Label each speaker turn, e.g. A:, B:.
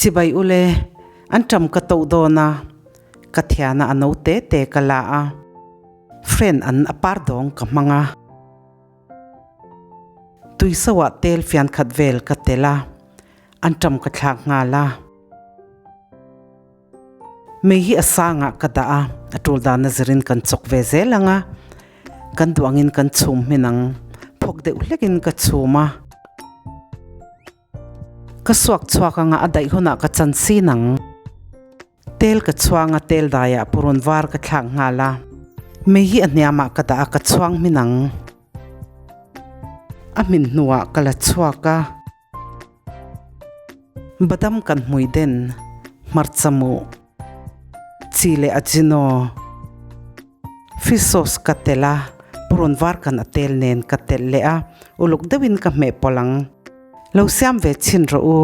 A: Chibai ule, an ṭam ka toh dawn a, ka thiana a no te te ka la a, friend an a par dawng ka hmang a. Tuisoah tel fian khat vel ka tel a, an ṭam ka thlak nghal a. Mei hi a sangah ka dah a, a tul dana zirin kan chawk ve zel ang a, kan duh angin kan chhum hmin ang, phawk deuh hlekin ka chhum a. Ka suak chhuak anga a daih hunah ka chan sin ang. Tel ka chhuang a, tel daiah purun var ka thlak nghal a. Mei hi a hniamah ka dah a, ka chhuang hmin ang. A hmin hnuah ka la chhuak a. Badam kan hmui den, hmarcha muh, chi leh ajino, fish sauce ka telh a, purun var kan a tel nen ka telh leh a, uluk deuhin ka hmeh pawlh ang. Lo siam ve chhin rawh u.